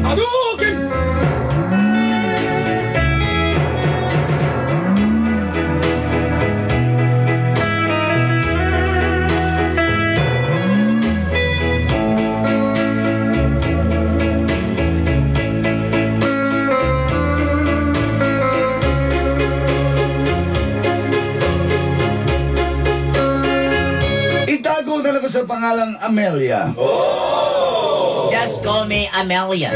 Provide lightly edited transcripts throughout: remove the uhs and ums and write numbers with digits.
Hadouken! Itago na lang ko sa pangalang Amelia. Just call me Amelia.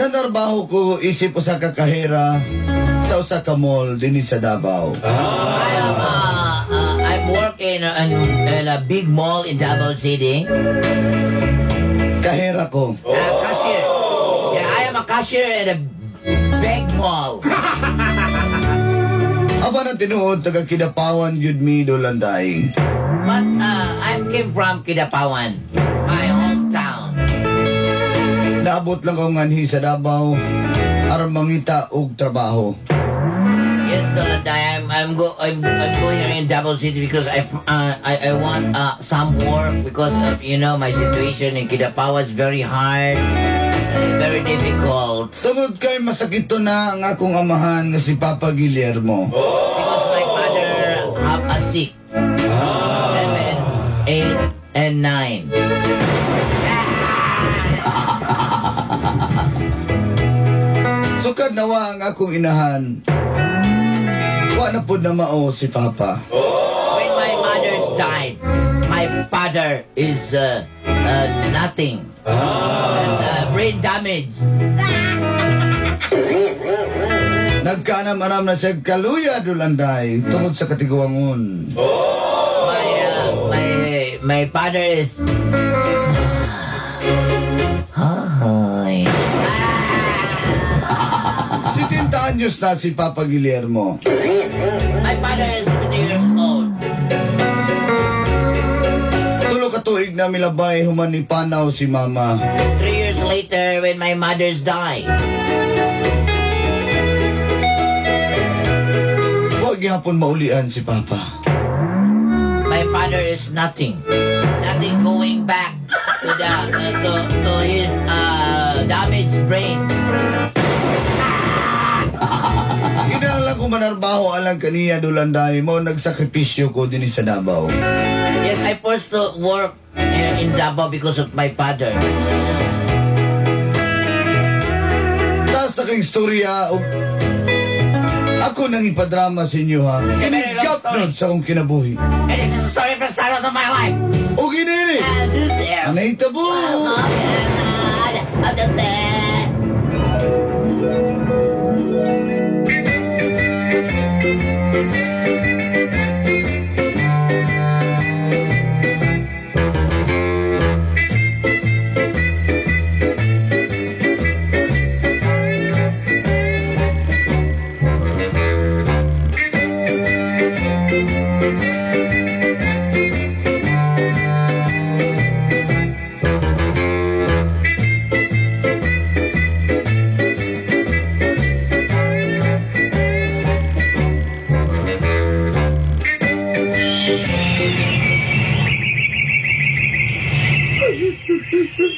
Nanarbaho ko isip usa ka kahera sa usa ka mall dinhi sa Davao. I'm working in a big mall in Davao City. Kahera ko. Cashier. Yeah, I am a cashier in a big mall. Apan ang tinuod taga Kidapawan gyud mi, Dolanday. But I came from Kidapawan, my hometown. Naabot lang ko nganhi sa Davao aron mangita og trabaho. Yes, Dolanday, I'm going here in Davao City because I want some work because my situation in Kidapawan is very hard, very difficult. Tungod kay masakito na ang akong amahan nga si Papa Guillermo. Because my father have a sick. 7, 8, and 9. Sukad nawa ang akong inahan. Wa na pud na mao si Papa. When my mother's died, my father is nothing. Has brain damage. Nagkaanam-anam na siya kaluya, Dolanday, tungod sa katiguangon. My father is. Hi. 70 anyos na si Papa Guillermo. My father is 70 years old. 3 ka tuig na milabay human ni panaw si Mama. 3 years later, when my mother's died. Wa gihapon maulian si Papa. My father is nothing. Nothing going back to the to his damaged brain. Kinahanglan ko manarbaho alang kaniya, Dolanday, mo nagsakripisyo ko dinhi sa Davao. Yes, I forced to work in Davao because of my father. Taas sa kayong istorya, og ako nang ipadrama sa inyo ha. It's a very long story. Kinigapnod sa akong kinabuhi. And it's a story for start of my life. O ginini! And this is Ang nahitabo! Of the dead.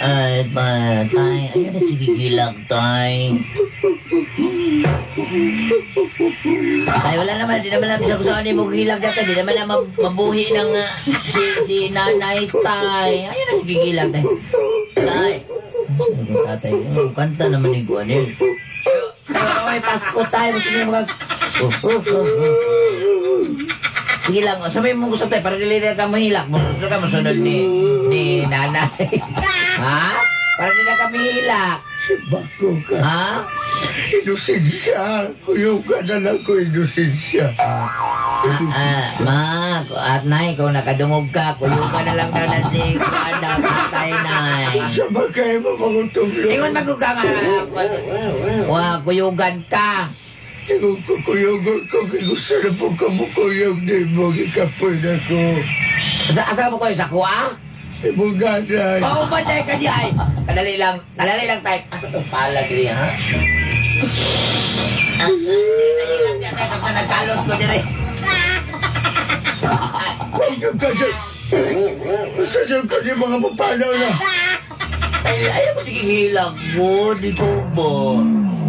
Ay, pa, tay, ayun na sige gilak, tay. Tay, wala naman, di naman namin sa kung saan mo gilak dito, di naman na mabuhi ng si nanay, tay. Ayun na sige gilak, tay. Tay, sino ba tatay? Ay, kanta naman ni Guan, eh. Ay, Pasko, tay, gusto niyo mag... Oh, oh, oh, oh. Sige lang, oh, sabihin mo gusto tayo, para dili na ka mahilak. Gusto ka masunod ni nanay. Ha? Para di na ka mahilak. Bako ka. Ha? Inosensya. Kuyog ka na lang ko, inosensya. Ma, at nay, kung nakadungog ka, kuyog ka na lang daw na si Kuan daw, tatay, nay. Sa bagay mo, mga Ingon man ko ka nga, wa, kuyugan ka. Ingon ko, kuyugan ko, gusto na po ka mo kuyog, di mo gikapoy na ko. Sa, asa mo kayo, sa kuha? Imong nanay. Pauban dahil ka di ay. Kadali lang tayo. Asa itong pala diri, ha? Sige lang dyan tayo. Sa nagkalot ko diri. Huwag ka dyan. Basta dyan ka yung mga mapanaw na. Ay, ayaw ko sige hilag mo. Di ko ba?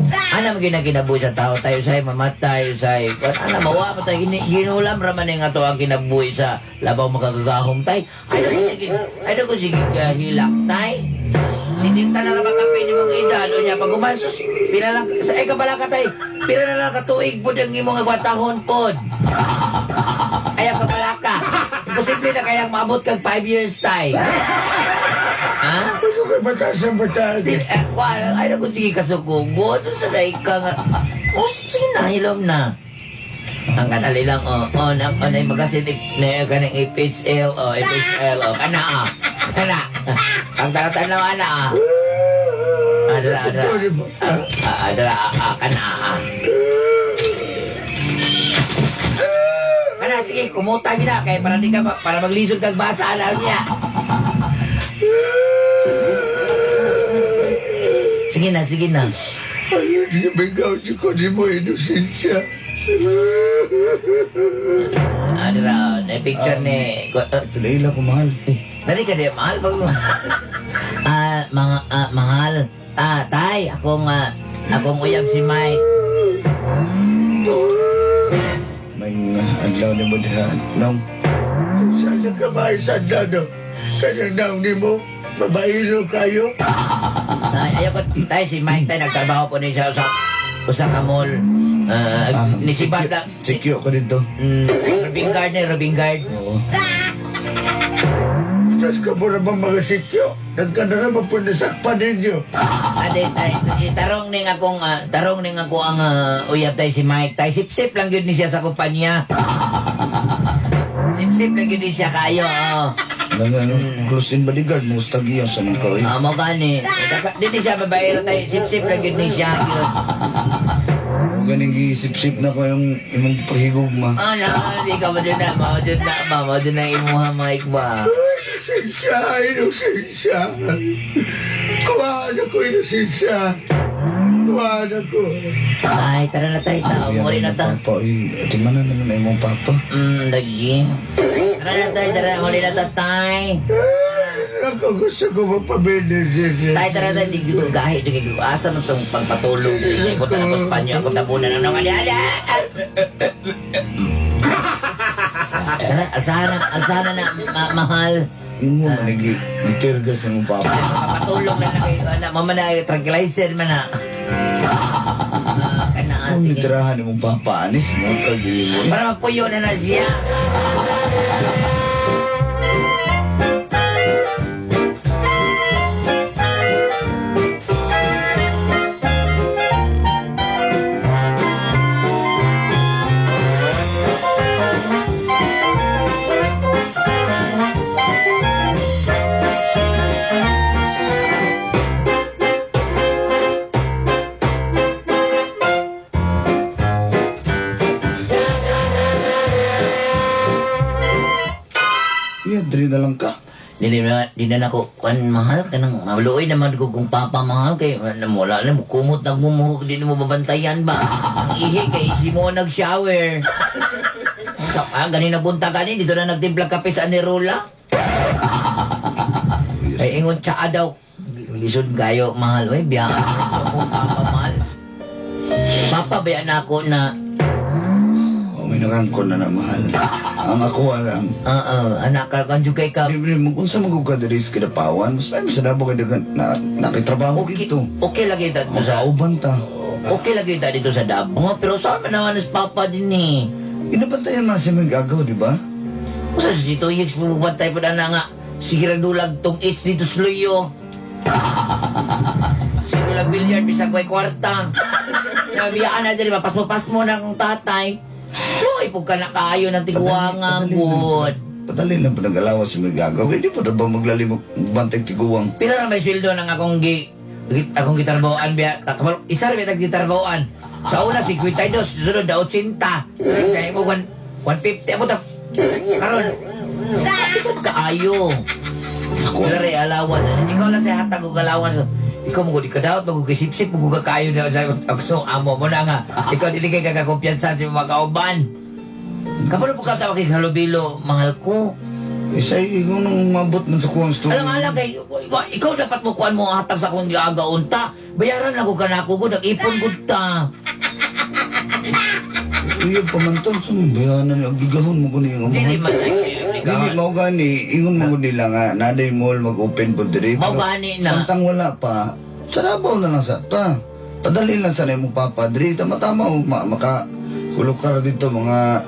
Ana man ginaginabuhi sa tao tayo say mamatay say. Ana mawa pa tayo ginulam ra man nga to ang kinabuhi sa labaw makagagahom tay. Ayaw ko sige hilak tay. Sininta na naman kape ni mong edad o niya pag umasos pila lang sa ay kabala ka tay. Pila na lang katuig pod ang imong agwatahon pod. Ayaw kabala ka. Imposible na kayang maabot kag 5 years tay. Ha? Gusto ko mataas ang bataan. Ay, ako sige kasuko. Godo sa daig ka nga. Oh, sige na, hilom na. Ang kanali lang, oh, oh, na, oh, na, magasin, na, kanang FHL, oh, FHL, oh, kana, ah, kana. Ang taratanaw, ana, ah. Adra, adra. Adra, ah, kana, ah. Kana, sige, kumuta gina, kaya para di ka, para maglisod kag basa, alam niya. Sige na, sige na. Ayun, bigaw si ko di mo inosensya. Adra, na picture ni... Tuloy ko, mahal. Dali ka di, mahal. Pag... mga, mahal. Tay, akong uyab si Mike. May adlaw ni mo diha. Nong. Sana ka ba isang dado? Kaya naong ni mo, babailo kayo. Tay, ayoko, tay, si Mike, tay, nagtrabaho po niya sa usa ka mall. Ni si Bata. Sikyo ko dito. Robin Guard na, Robin Guard. Oo. Tapos ka mo naman mga sikyo. Nagkanda naman po nasakpan ninyo. Ate, tay, tarong ning akong, tarong ning ako ang uyab tay si Mike. Tay, sip-sip lang yun ni siya sa kumpanya. Sip-sip lang yun ni siya kayo. Oh. Close in bodyguard, musta giya sa mga kawin. Mo gani. Di ni siya babaero tayo, sip-sip lang yun ni siya. O ganing gisip-sip na ko yung imong pahigugma. Ano, di ka mo dyan na, mao dyan na, mao dyan na imuha, Mike ba? Inosensya, inosensya. Kuhaan ako, inosensya. Kuhaan ako. Ay, tara na tayo, tao. Muli na ta. Papa, timanan na lang imong papa. Lagi. Tara na tayo, tara. Muli na ta, tay. Ako gusto ko magpabilin. Tay, tara tayo. Di ko gahi. Di ko asa mo itong pagpatulog. Di ko tapos panyo. Ako tabunan ng nung ali-ali. Tara, alsana na, mahal. Imo man nag-tirga sa imong papa. Papatulog na na kayo. Ana, mama na, tranquilizer man na. Kana, Kung sige. nitirahan imong papa, anis mo kag-imo. Para mapuyo na na siya. Diri na lang ka. Dili na, di na nako kuan mahal kanang maluoy naman ko kung papa mahal kay wala na mo kumot nagmumuhok di mo babantayan ba. Ang ihi kay isi mo nag-shower. Ah, ganin na bunta gani dito na nagtimpla kape sa Anirula. Ay ingon tsaa daw. Lisod kayo mahal oy biya. Kung papa mahal. Papa ba na ako na Oh, may narangkon na na mahal. Ang ako lang. Oo, anak ka kanjo kay ka. Libre mo kung sa magugka diri sa Kidapawan, mas may sa Davao kay dagan na nakitrabaho Okay, dito. okay lagi ta dito sa Magkauban ta. okay lagi ta dito sa Davao. Pero saan man naman as papa din eh. Inabantayan man siya magagaw, di ba? Usa sa si Tuyix bumubantay po na nga. Sige ra dulag tong H dito sa Luyo. Sige dulag billiard bisag way kwarta. Nabiyaan na diri mapasmo-pasmo na akong tatay. Luy pug ka na kaayo ng tiguanga good. Padali lang po nag-alawa si magagaw. Hindi po na ba maglalim bantay tiguang? Pila na may sweldo ng akong akong gitarbawan biya. Isa ra bitag gitarbawan. Sa una 52, sunod na 80. Sunod na mo 150 amo ta. Karon isod kaayo. Ako. Wala rin alawan. Ikaw lang sa hatag og alawan. Ikaw mo gud ka daot mo sipsip mo gud kayo na sa gusto amo mo na nga. Ikaw dili kay kakakumpiyansa sa mga kauban. Kabalo po ka tawag kay halubilo, mahal ko. Isay, ikaw nang mabot man sa kuwang story. Alam alam kay ikaw dapat mo kuan mo hatag sa akong giaga unta. Bayaran lang ko kanako gud, nag-ipon gud ta. Iyo pamantan sa mga bayanan ni obligahon mo ko ni ang Dili amahan. man sa Dili mao gani, ingon mo nila nga naday mall mag-open po diri. Mao Pero gani na. Samtang wala pa, sa Davao na lang sa ta. Padali lang sa imong papa diri tama-tama o maka kulokar dito mga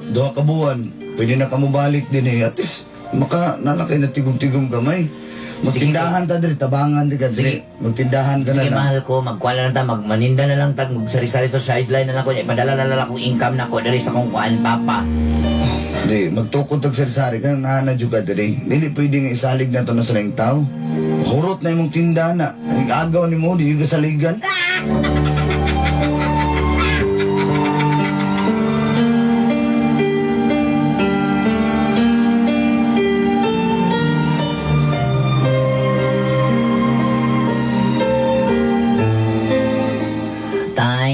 duha ka buwan. Pwede na ka mobalik din eh. At least maka nalakay na tigom-tigom gamay. Magtindahan ta diri, tabangan di ka diri. Magtindahan ka na Sige lang. mahal ko, magkuan na lang ta, magmaninda na lang ta, magsari-sari to sideline na lang ko, ipadala na lang akong income na ko diri sa akong kuan papa. Di, magtukod tag sari-sari ka na na ka diri. Dili pwede nga isalig na to na sa laing tao. Hurot na imong tinda na. Ay, agaw ni mo, di ka saligan. Tay.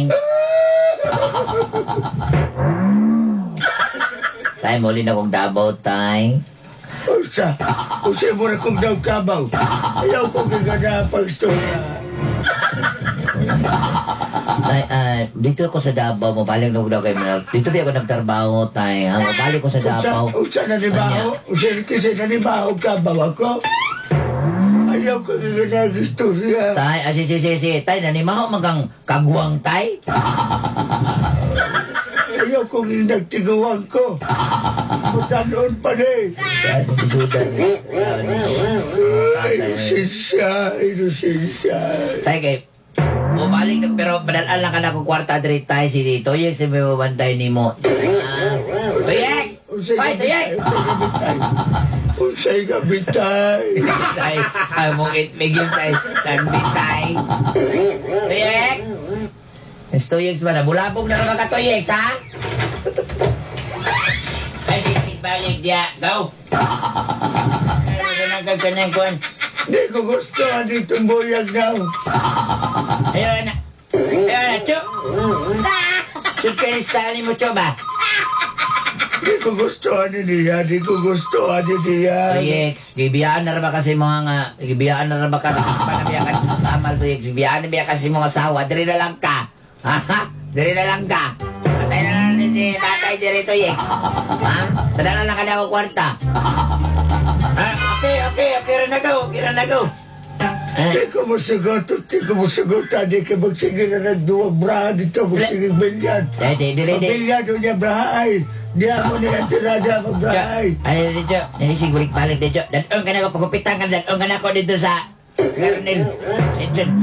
Tay, muli na kong Davao, tay. Usa, usa mo na kong daw kabaw. Ayaw ko gagana pag-istorya. Tay, dito ako sa Davao, mabalik na ko daw kay Manal. Dito ba ako nagtrabaho, tay? Ha, mabalik ko sa Usa, Davao. usa na ni Bao. Usa kasi na ni Bao kabaw ako. Ayaw ko gagana istorya. Tay, si, si, si, si. Tay, nanimaho magang kagwang, tay. Ayaw ko nagtiguan ko. Mutanoon pa ni. Ay, inosensya, inosensya. Tay, kay, bumalik na, pero padalaan lang ka na kung kwarta diri tay si Toyex si may mabantay ni mo. Toyex! Unsay Ay, Toyex! gabitay? Unsay gabitay? Tay, ay mong itmigil tay, nagbitay. Toyex! Es Toyex ba na? Bulabog na naman ka Toyex, ha? Ay, sige, balik diya. Go! Ay, wala lang kag kanyang kuwan. Di ko gusto ditong buyag daw. Ayun na. Ayun na, Chu! Shoot ka yung style mo, Chu, ba? Di ko gusto ani niya, di ko gusto ani niya. Toyex, gibiyaan na ba kasi mga nga, gibiyaan na ba ka, nasakpan na biya ka sa amal, Toyex, gibiyaan na biya kasi mga asawa, diri na lang ka. Ha? Diri na lang ka. Patay na lang ni si tatay diri, Toyex. Ha? Tadala na ka na ako kwarta. Ha? Okay, okay, okay rin na go, okay rin na go. Di ko musugot, di ko musugot, di ka magsige na nagduwag braha dito, magsige bilyad. Di, di, di, di. Bilyad niya braha ay. Di ako niya tirada mabraha ay. Ay, di, Jo. Nahisig, balik-balik, di, Jo. Dadong ka na ako, pagupitan ka, dadong ka na ako dito sa Garnel.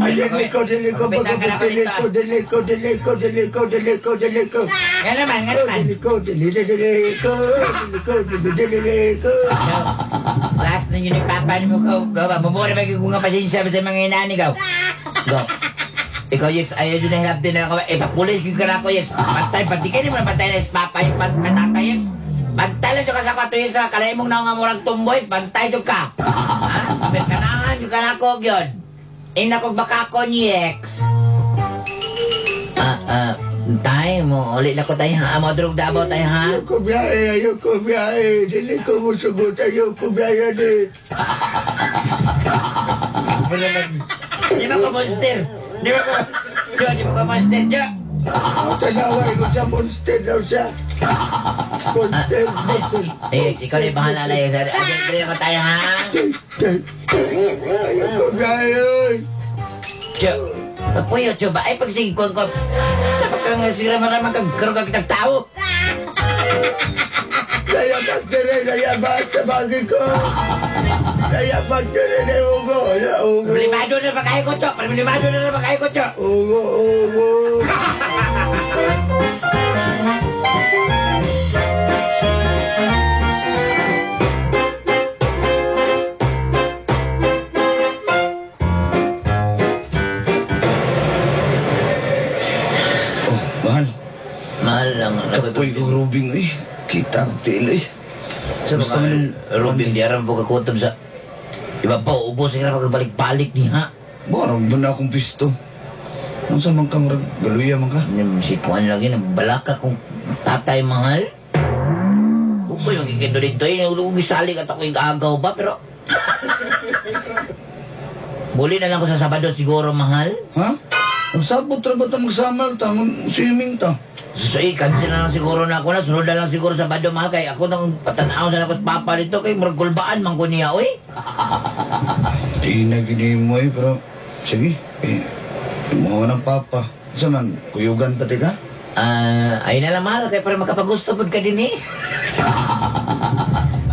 Ay, dili ko, dili ko, Pagupitan ka na ako dili dito. ko, dili ko, dili ko, dili ko, dili ko, dili ko. Nga naman, nga naman. Dili ko, dili, dili ko, dili ko, dili, dili ko. Last na yun ni Papa ni mo ko. Go ba? Bumura ba kung nga pasensya sa mga inani ka. Go. Ikaw, Yex, ayaw yun na hilap din ako. Eh, papulis yung ka na ako, Yex. Pantay, pantay mo na pantay na si Papa yung pantay, Yex. Pantay lang ka sa kato, Yex. Kalay mong naong murag tumboy, pantay yung ka. Ha? Amerikanahan yung ka na ako, yun. Inakog baka ko ni Yex. Tay mo, ulit na ko tayo ha. Mo drug Davao tayo ha. Ayaw ko biyahe, ayaw ko biyahe, dili ko musugot, ayaw ko biyahe, di. Di ba ko monster? Di ba ko? Jo, di ba ko monster, Jo? Ang tanaway ko sa monster daw siya. Monster, monster. Eh, ikaw na yung bahala na yun. Dili ko tayo ha. Ayaw ko biyahe, oy. Jo, papuyo, Jo ba? Ay, pag sige ko, sa pagkang sira maramang kag kag kag tao. Nayabag na rin, nayabag sa bagay ko. Nayabag na rin, eh, ugo, na ugo. Problemado na ba kayo ko, Jo? Problemado na ba kayo ko, Jo? Ugo, ugo. Oh, mahal. Mahal lang. Kapoy ko rubing eh. Kita ang tila eh. Sa Gusto mga mo nung- Rubing, di aram po kakutob sa... Iba pa, ubos ka na pagbalik-balik niya. Borong doon na akong pisto. Unsa man ka, murag galuya man ka? Si Kuan lagi, nagbalaka kong tatay mahal. Upo yung kikindo dito eh. Kung gisali ka ako yung agaw ba, pero... Muli na lang ko sa Sabado siguro, mahal. Ha? Nagsabot ra ba ito magsamal ta? Swimming ta? So, eh, cancel na lang siguro na ako na. Sunod na lang siguro sa Sabado, mahal. Kay ako nang patanaw sa ako sa papa dito. Kay murag gulbaan man ko niya, oy. Di na gini mo eh, pero... Sige, eh. Imuha ng papa. Sa man, kuyugan pati ka? Ay na lang, mahal. Kay para makapagusto pod ka din eh.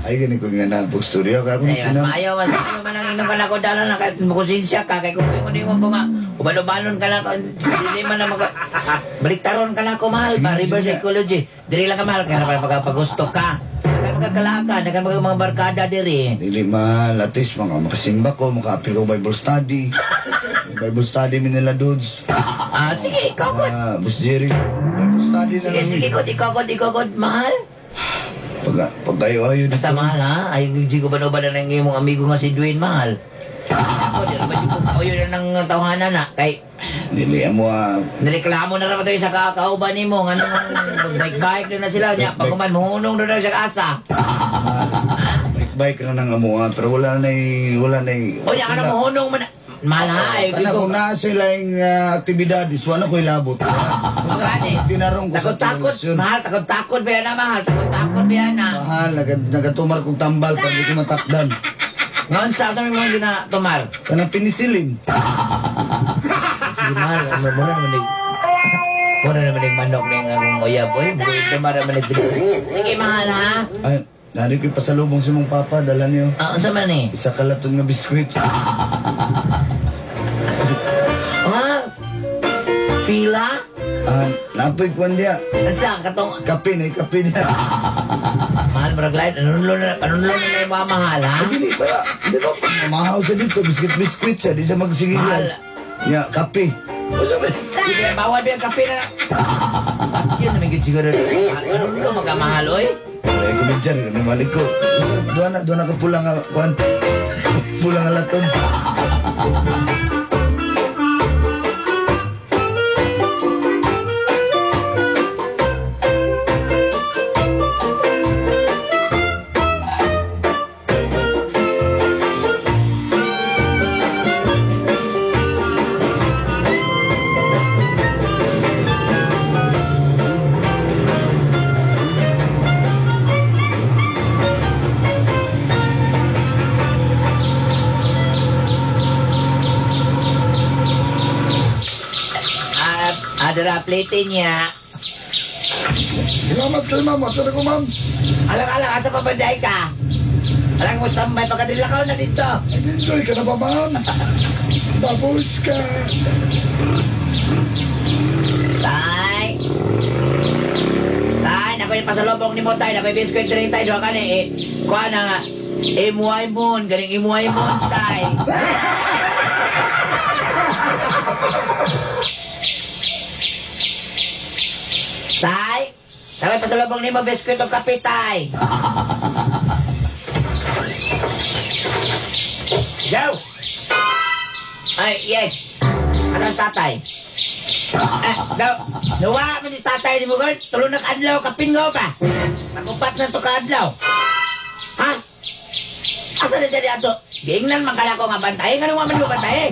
Ay, gani ko nga na studio ka. Ay, mas maayo man ang inom ka na ko dala na kahit makonsensya ka. Kay kung ingon ko nga, ubalo-balon ka na ko, hindi man na maka... Baliktaron ka na ko, mahal ba? Reverse psychology. Diri lang ka, mahal. Kaya para makapagusto ka. Kaya magkakalaka, kaya mga barkada diri. Dili, mahal. At least, mga makasimba ko, makaapil ko Bible study. Bible study mi nila, dudes. Ah, sige, ikaw ko. Boss Jerry, Bible study na Sige, lang. sige, ikaw ko, ikaw ko, mahal. Pag ayo-ayo Basta mahal ha, ay hindi ko ba na ng imong amigo nga si Dwayne mahal. Ako, di ba ko kauyo na ng tawhana na kay Dili mo ah. Nireklamo na raman tayo sa kakauban nimo ngano magbike-bike na sila nya pag man muhunong na siya asa. Bike-bike na nang amo pero wala na wala na. O nya kana muhunong man mahal ha ay Kana kung naa sila yung aktibidad, wala ko ilabot. Tinarong ko sa takot-takot, mahal, takot-takot ba na mahal, takot-takot ba na. Mahal, nagatumar kong tambal pag di ko matakdan. Ngayon sa ato mo ginatumar? Kanang pinisilin. Sige mahal, muna naman muna naman yung manok na yung akong uyab, oy. Tumar naman yung pinisilin. Sige mahal ha. Ay, nari ko'y pasalubong si mong papa, dala niyo. Ah, unsa man eh? Isa kalaton nga biskwit. Ah, fila? Ah, napoy kwan diya. Unsa katong kape na kape niya. Mahal murag light, anunlo na yung mga mahal ha? Ay, dili ba? Di ba pag mamahaw siya dito, biskwit-biskwit siya, di siya magsigil. Mahal. Ya, kape. Unsa man? Sige, bawal ba yung kape na? Yun naman yun siguro. Anunlo magkamahal oy? Ay, kumidyan, balik ko. Doon na ka pulang nga, kwan. Pulang nga laton. Adara plate niya. Salamat kay ma'am. Ato na ko ma'am. Alang-alang, asa pa banday ka? Alang, gusto may pagkadilakaw na dito. Nag-enjoy ka na ba ma'am? Tapos ka. Tay! Tay, nakoy pasalubong ni mo tay. Nakoy biskuit rin tay. Doha ka ni. Eh, kuha na nga. Imuay mon. Galing imuay mon, tay. Tay! Nakoy pasalubong ni mo biskuit o kape, tay. Go! Ay, yes. Asa si tatay? Ah, daw, nawa man ni tatay ni Mugol, tulo na kaadlaw, kapin nga pa. Nakupat na to kaadlaw. Ha? Asa na siya di ato? Giingnan man kala ko nga bantay, nga man mo bantay.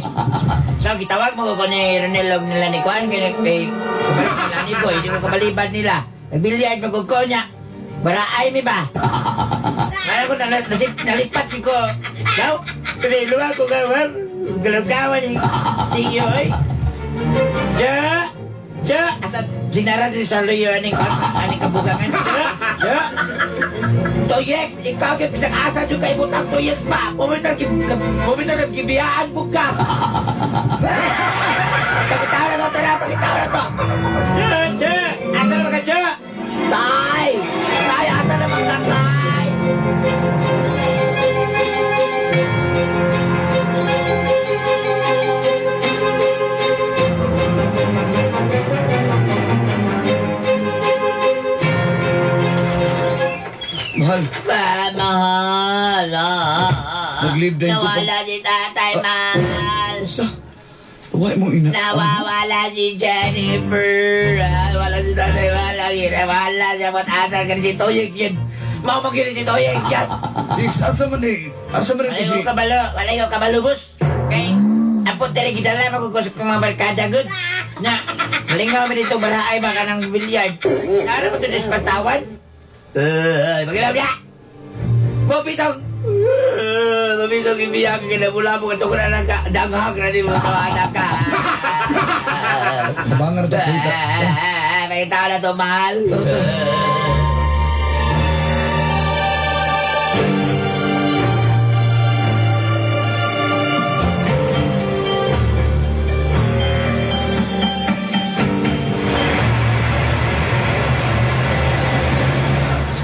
Daw, gitawag mo ko ni Ronel og nila ni Kuan, kay sumalit nila ni Boy, di mo kabalibad nila. Nagbilyard mo ko niya. Baraay mi ba? Kaya ko nalipat ko. Daw, piniluwa ko ka, galagawan ni Tiyo, oy. Ja! Ja! Asa, sinara din sa luyo aning kabugangan. Ja! Ja! Toyex! Ikaw yung pisang asa dyan kay butang Toyex ba? Pumita ng gibiyaan mo ka! Pakitaw na to, tara! Pakitaw na to! Ja! Ja! Asa naman ka, Ja? Tay! Tay! Asa naman ka, tay? Mahal. Ba, mahal. Nag-leave din ko pa. Nawala si Tatay Mahal. Sa? Uway mo ina. Nawawala si Jennifer. Wala si Tatay Mahal. Wala siya. Asa ka si Toyek yun. Mamagin si Toyek yan. Dix, asa man ni? Asa man ito Wala si... ko kabalo. Wala ko kabalo, boss. Kay, apot dali gidala magugusok ng mga barkada, good. Na, malingaw man dito baraay baka ng bilyard. Nara mo ito sa patawan? Magilaw niya! Mabitong! Mabitong ibiyak kinabula mo katong na nagdanghag na di mo ito anak ka. Tabangan na ito, kita. May tao na to, mahal.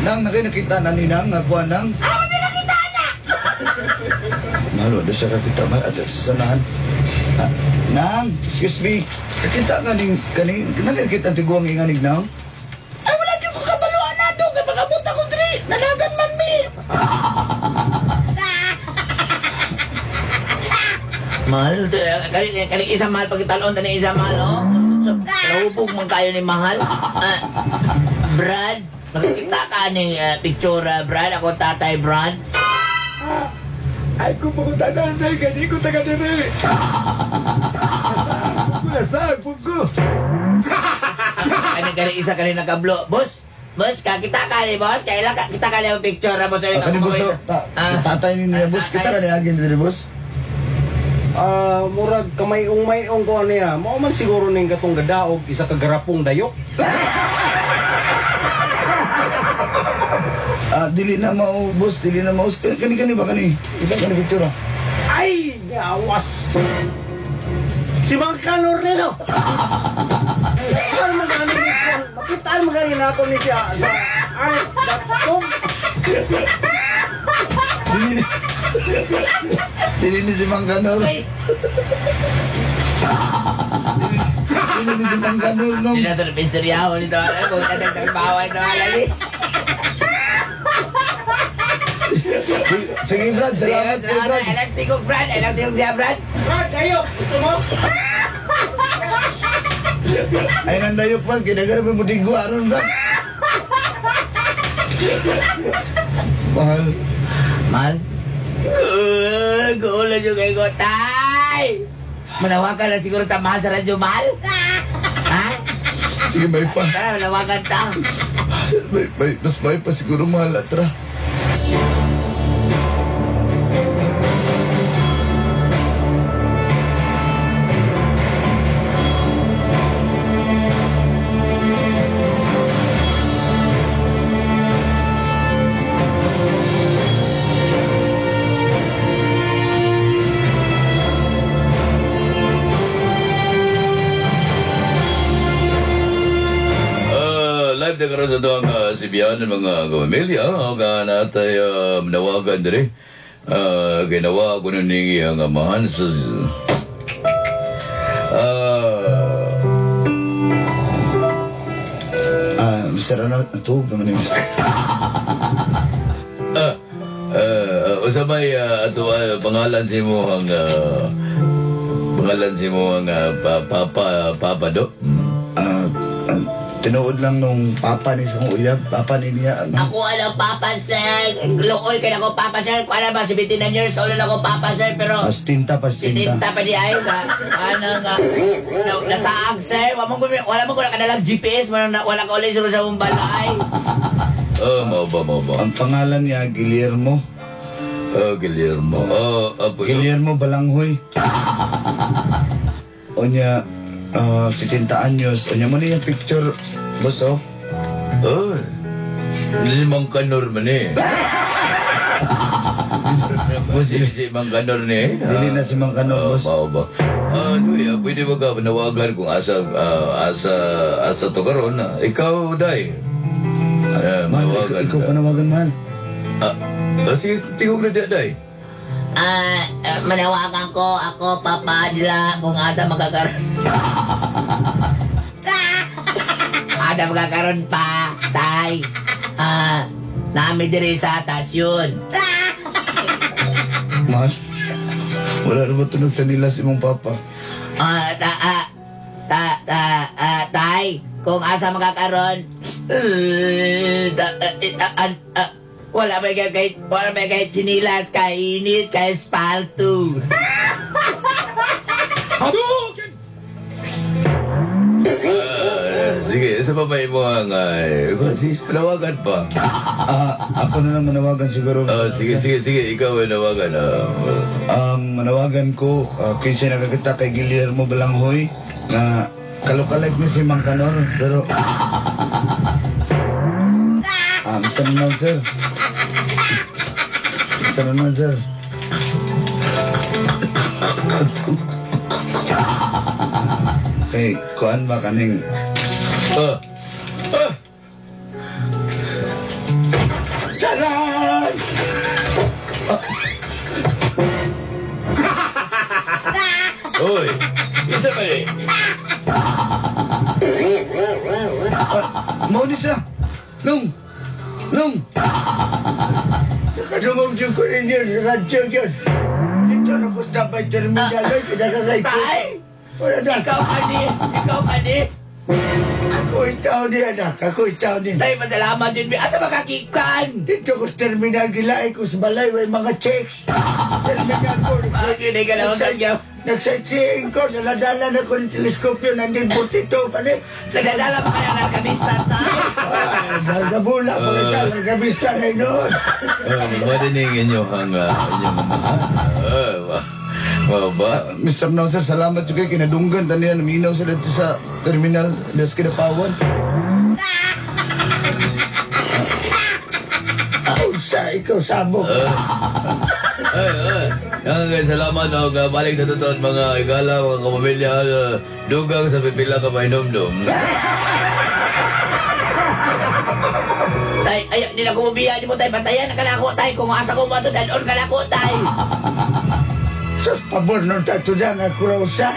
Nang, nakita na ni Nang, nakuha nang. Ah, mabitong kita na! Mahal, wala siya kakita. Mahal, at sanahan. Ah, Nang, excuse me. Kakita nga ning, kani, nakikita ang tiguang inganig, Nang? Ay, wala di ko kabaluan na to. Kaya pag-abot ako diri, nalagan man mi. Mahal, kani kani isa mahal pagkitalon tani isa mahal oh. So, nahubog man kayo ni mahal. Ah, Brad, nakikita ka ni picture Brad, ako tatay Brad. Ay, kung pagkutanan na, gani ko taga diri. Nasaan ko, ko. Kani kani isa kani nakablo. Boss, boss, kakita ka ni boss. Kailan ka kita ka ni ang picture boss. Ah, kani boss, oh. Tatay ni niya, boss. Kita ka ni agin diri, boss. Ah, murag kamayong-mayong ko niya. Mao man siguro ning katong gadaog isa ka garapong dayok. Ah, dili na mao, boss. Dili na mao. Kani kani ba kani? Kita kani picture ah. Ay, gawas. Si Mang Kalor nito. Ano man gani ni Makitaan man gani na ako ni siya sa ay .com. Dili ni. Dili ni si Mang Kanor. Dili ni si Mang Kanor, no. Hindi na ito na misteryaho nito. Alam ko, natagtagbawan na lagi. Sige, Brad. Salamat kay Brad. I like tigog, Brad. I like tigog niya, Brad. Brad, dayok, gusto mo? Ay, nandayok pa. Kinagara mo digo aron, Brad. Mahal. Mahal? Gulo yung kay ko, tay! Manawagan na siguro ta, mahal sa radyo, mahal? Ha? Sige, may pa. Tara, manawagan ta. May, mas may pa siguro, mahal. Tara. Live na karon sa tuwang sibiyan ng mga kapamilya. Ka natay manawagan diri. Ginawa ko nun ningi ang amahan sa... Mr. Ano, natuog naman yung Mr. Usa may ato pangalan si mo ang papa papa do. Tinuod lang nung papa ni sa uyab, papa ni niya. Ano? Ako alam, Papa Sir. Lukoy ka na ko, Papa Sir. Kung ano ba, 79 years old na ako, Papa Sir. Pero, Pastinta, pastinta. Tinta pa di ay ka. Ano nga. Nasaag, sir. Wala mo ko nakadalang GPS. Wala ka ulit sa mong balay. Mao ba, mao ba. Ang pangalan niya, Guillermo. Guillermo. Apo. Guillermo Balanghoy. O niya, 70 anyos. O niya mo niya picture, boss, oh. Oh. Limang kanor man eh. Boss, Si Mang Kanor ni. Dili na si Mang Kanor, boss. Mao ba? Luy, pwede ba ka panawagan kung asa asa to karon? Ikaw, Day. Mahal, ikaw panawagan, mahal. Sige, tingog na di, Day. Manawagan ko, ako, Papa Adla, kung asa magkakaroon. Ada magkakaroon pa, tay. Nami diri sa tasyon. Mahal, wala na ba tunog sa nila si mong papa? Ah, ta, ah, ta, ta, ah, tay, kung asa makakaron, ta, ah, ah, ah, wala may kahit, wala may kahit sinilas, kainit, kay espalto. Sige, sa pa mo ang sige, panawagan pa. Ako na lang manawagan siguro. Sige, sige, sige, ikaw ay nawagan. Manawagan ko, kinsa nakakita kay Guillermo Balanghoy na kalukalike ni si Mang Kanor, pero Mr. Announcer. Mr. Announcer. Okay, kuan ba kaning Charay! Oy, isa pa eh. Mao ni siya. Nung! Nung! Nakadungog dyan ko ninyo sa radyo yun. Dito na ko sa may terminal. Ay, kinakakay ko. Tay! Wala na. Ikaw kani! Ikaw kani! Ako itaw ni anak. Ako itaw ni. Tay, pasalamat yun. Asa makakikan? Dito ko sa terminal gilay ko sa balay. May mga checks. Terminal ko. Makinig ka lang sa inyo. Nagsightseeing ko. Naladala na ko ng teleskopyo. Nandun 42 pa ni. Nagdadala pa kaya ng kabista, tay? Ay, largabula ko rin. Largabista na yun. Madinig inyo ang inyong amahan. Ba? Mr. Announcer, salamat juga kinadunggan taniya naminaw sila dito sa terminal des Kinapawan. Unsa, ikaw sabo. Ay, ay. Ang salamat og balik na totoon mga igala, mga kapamilya, dugang sa pipila ka mainumdum. Tay, ay, di na kumubiya, di mo tay, bantayan na ka na ako, tay. Kung asa ko mo ito, dalon ka na ako, tay. Sus, pabor nung tato na nga kurausa.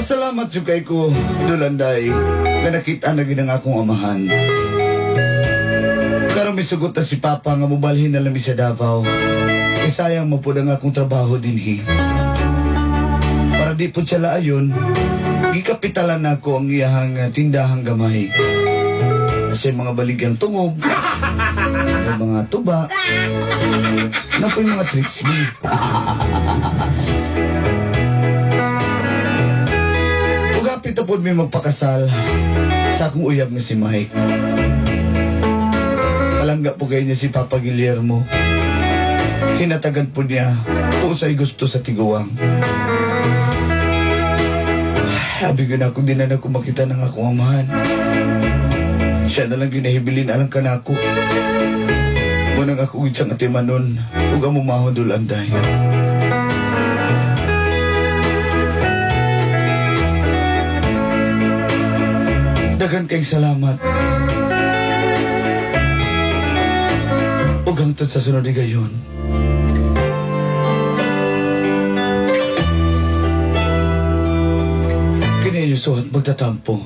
Pasalamat jud kay ko, Dulanday, nga nakita na gid ang akong amahan. Karon misugot na si Papa nga mobalhin na lang mi sa Davao. Kay sayang mo pud ang akong trabaho dinhi. Para di pud siya laayon, gikapitalan nako ang iyahang tindahang gamay. Kasi mga baligyang tungog, may mga tuba, na po'y mga tricks me. Ugapit na po may magpakasal sa akong uyab nga si Mike. Palangga po kayo niya si Papa Guillermo. Hinatagan po niya kung sa'y gusto sa tiguang. Sabi ko na kung di na ako makita ng akong amahan. Siya na lang ginahibilin alang ka na ako. Munang ako siyang atimanon ug ang mumahon dulanday. Daghan kayong salamat. Ug hangtod sa sunod higayon. Kini suhat magtatampo.